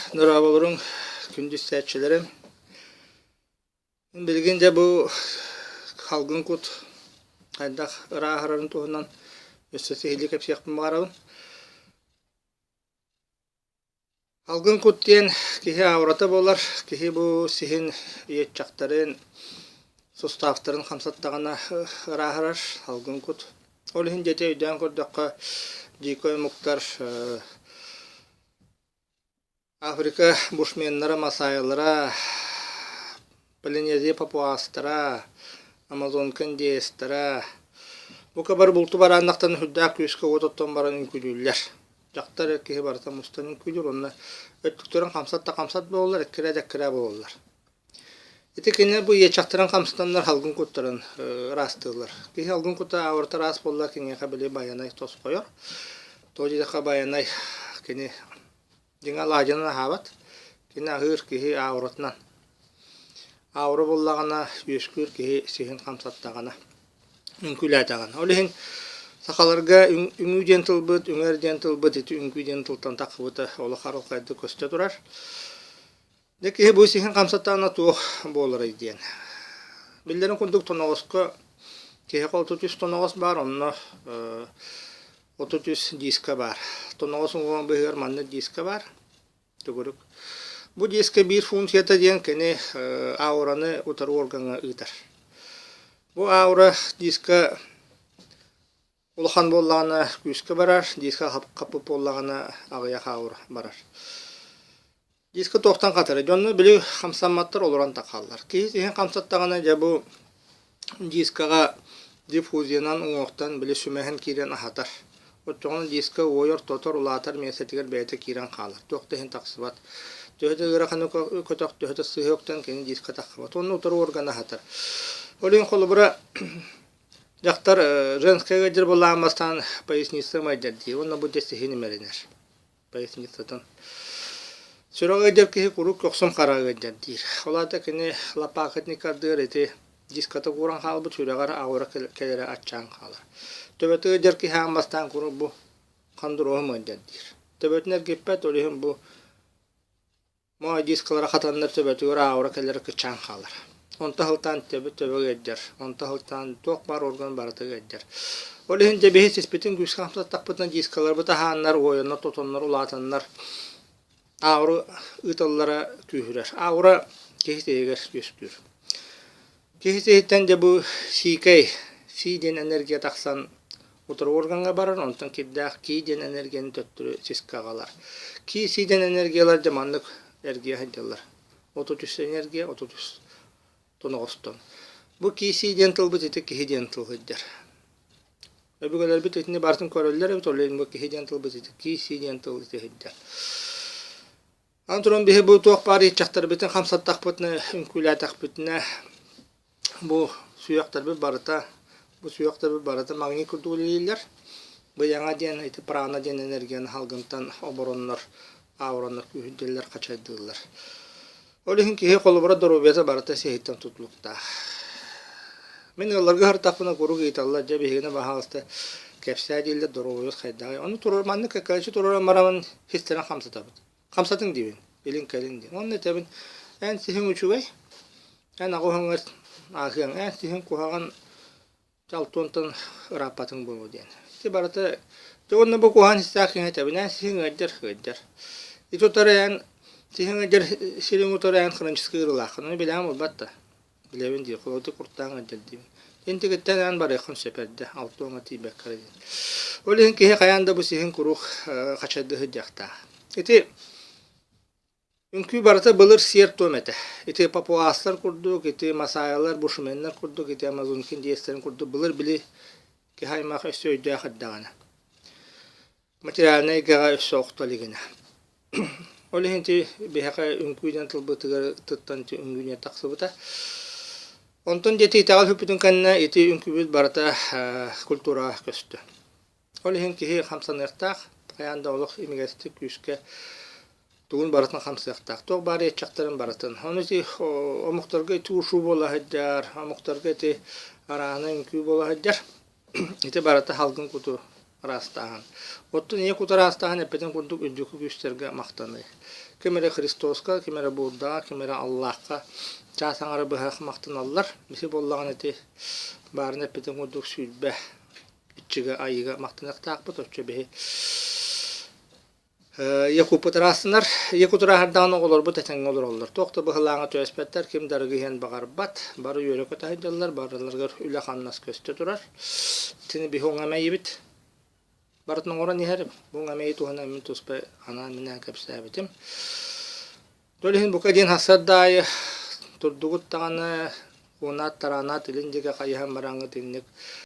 Дорооболоруҥ, күндү истээччилэрим. Билигин дьэ бу халгын кут хайдах ырааһырарын туһунан өссө сиһилии кэпсиэхпин баҕарабын. Алгын кут диэн киһи аурата буолар. Киһи бу сиһин иэччэхтэрин, суставтарын хамсаттаҕына ырааһырар алгын кут. Ол иһин дьэ ити өйдөөн көрдөххө, дьиикэй омуктар Африка бушменнара, масаайалара, Полинезия папуастара, Амазонка индеецтэрэ бука бары булту барааннахтан сүрдээх күүскэ уот оттон баран үҥкүүлүүллэр. Дьахтар эр киһи барыта мустан үҥкүүлүүр уонна өттүктэрин хамсат да хамсат буолаллар, эккирээ да эккирээ буолаллар. Ити кинилэр бу иэчэхтэрин хамсатаннар халгын куттарын ыраастыыллар. Киһи алгын кута аурата ыраас буолла киниэхэ били байанай тосхойор. Тоҕо диэтэххэ байанай кини дьиҥэ алаадьынан аһаабат. Кини аһыыр киһи ауратынан. Аура буоллаҕына үөскүүр киһи сиһин хамсаттаҕына, үҥкүүлээтэҕинэ. Ол иһин сахаларга үҥүү диэн тылбыт, үҥэр диэн тылбыт ити үҥкүү диэн тылтан таххыбыта олох арылхайдык көстө турар. Дьэ киһи бу сиһин хамсаттаҕына туох буоларый диэн. Биллэрин курдук тоноҕоско киһиэхэ 33 тоноҕос баар, онно 33 диска баар. Тоноҕос уҥуоҕун быыһыгар маннык диска баар. Төгүрүк. Бу диска биир функцията диэн кини аураны утары органҥа ыытар. Бу аура диска Улахан буоллаҕына күүскэ барар, диска хаппыт буоллаҕына аҕыйах аура барар. Диска туохтан хатарый? Дьонно били хамсамматтар олорон тахаллар. Киһи сиһин хамсаттаҕына дьэ бу дискаҕа диффузиянан уҥуохтан били сүмэһин киирэн аһатар. Оччоҕуна диска уойар, тотор, улаатар миэстэтигэр бэйэтэ киирэн хаалар. Туох да иһин тахсыбат. Төһө да ыараханы көтөх, төһө да сыыһа үктэн кини диска тахсыбат. Уонна утары орган аһатар. Ол иһин холобура Дьахтар женская ыалдьар буоллаҕын бастаан поясница майдьар диир уонна бу дьэ сиһин имэринэр поясницатын. Сүрэх ыалдьар киһи куруук көхсүн хара ыалдьар диир. Ол аата кини лопатник ардыгар ити диската кууран хаалбыт сүрэҕэр аура кэлэрэ аччаан хаалар. Төбөтө ыалдьар киһи аан бастаан куруук бу хандроһум ыалдьар диир. Төбөтүн эргиппэт, ол иһин бу Моой дискалара хатаннар төбөтүгэр аура кэлэрэ кыччаан хаалар. Онто сылтаан төбө төбө ыалдьар, онто сылтаан туох баар орган барыта ыалдьар. Ол иһин дьэ биһи сиспитин күүскэ хамсаттахпытына дискаларбыт аһааннар, уойаннар, тотоннор, улаатаннар аура ыыталлара күүһүрэр. Аура киһи тиһигэр үөскүүр. Киһи сиһиттэн дьэ бу сиикэй, сии диэн энергия тахсан утары органҥа барар, онтон кирдээх кии диэн энергияны төттөрү сискэ аҕалар. Кии сии диэн энергиялар дьэ маннык эргийэ сылдьаллар. 33 энергия, 33 тоноҕостон. Бу кии сии диэн тылбыт ити киһи диэн тыл сылдьар. Өбүгэлэрбит итини барытын көрөллөр эбит, ол иһин бу киһи диэн тылбыт ити кии сии диэн тыл ити сылдьар. Аны туран биһи бу туох баар ииччэхтэрбитин хамсаттахпытына, үҥкүүлээтэхпитинэ бу сүһүөхтэрбит барыта бу сүһүөхтэрбит барыта магнит курдук үлэлииллэр. Быйаҥа диэн ити прана диэн энергияны салгынтан обороннор, аураннар күүһүрдэллэр, хачайдыыллар. Ол иһин киһи холобура доруобуйата барыта сиһиттэн тутулуктаах. Мин ыалларга сырыттахпына куруук ыйыталлар, дьэ биһигини баһаалыста кэпсээ дииллэр, доруобуйабыт хайдаҕый. Ону туруор маннык кэккэлэччи туруоран бараммын хистэрин хамсатабыт. Хамсатыҥ диибин, илин-кэлин диэн. Уонна этэбин, эн сиһиҥ үчүгэй, эн аҕыһыҥҥар ааһыаҥ, эн сиһиҥ куһаҕан Алтуонтан ырааппатыҥ буолуо диэн. Ити барыта дьэ уонна бу куһаҕан истээх киһи этэбин эн сиһиҥ ыалдьар ыалдьар. Ити утары эн сиһиҥ ыалдьар сириҥ утары эн хроническай ыарыылааххын. Ону билэҕин буолбат да. Билэбин дии, холоду куртааҥ ыалдьар диибин. Интигиттэн эн барыаххын сөп эрдэ, алтуоҥҥа тиийбэккэ эрэ диэн. Ол иһин киһи хайаан да бу сиһин куруук хачайдыы сылдьыахтаах. Ити Үҥкүү барыта былыр сиэр-туом этэ. Ити папуастар курдук, ити масаайалар, бушменнар курдук, ити амазонки индейцтэрин курдук былыр били киһи аймах өссө өйдөөх эрдэҕинэ. Материальнай эйгэҕэ өссө охто илигинэ. Ол иһин ити биһиэхэ үҥкүү диэн тылбытыгар тыттан ити үҥкүү диэн тахсыбыта. Онтон диэти итэҕэл сүппүтүн кэннэ ити үҥкүүбүт барыта культураҕа көстө. Ол иһин киһи хамсаныахтаах, хайаан да олох имигэстик күүскэ тугун барытын хамсыахтаах. Туох баар иэччэхтэрин барытын. Ону ити омуктарга ити ушу буола сылдьар, омуктарга ити арааһынай үҥкүү буола сылдьар. Ити барыта салгын куту. Ыраастааһын. Оттон ийэ кут ыраастааһын эппитин курдук үрдүкү күүстэргэ махтаныы. Ким эрэ Христоска, ким эрэ Буддаҕа, ким эрэ Аллаахха чаас аҥара быһа махтаналлар. Биһи буоллаҕына ити баарын эппитин курдук 20 иччигэ айыыга махтаныахтаахпыт. Оччо биһи Якуппут ыраастынар. Якут ырааһырдаҕына оҕолорбут этэҥҥэ олороллор. Туох да быһылааҥҥа түбэспэттэр, ким да арыгы иһэн баҕарбат. Бары үөрэ-көтө сылдьаллар, барыларыгар үлэ-хамнас көстө турар. Итини биһи уҥа мэйибит барытын оҥорон иһэр. Бу уҥа мэйи туһунан мин туспа анаан-минээн кэпсээбитим. Ол иһин бука диэн сарсыарда аайы турдугут даҕаны, уонаат-таранаат илин диэки хайыһан бараҥҥыт инник.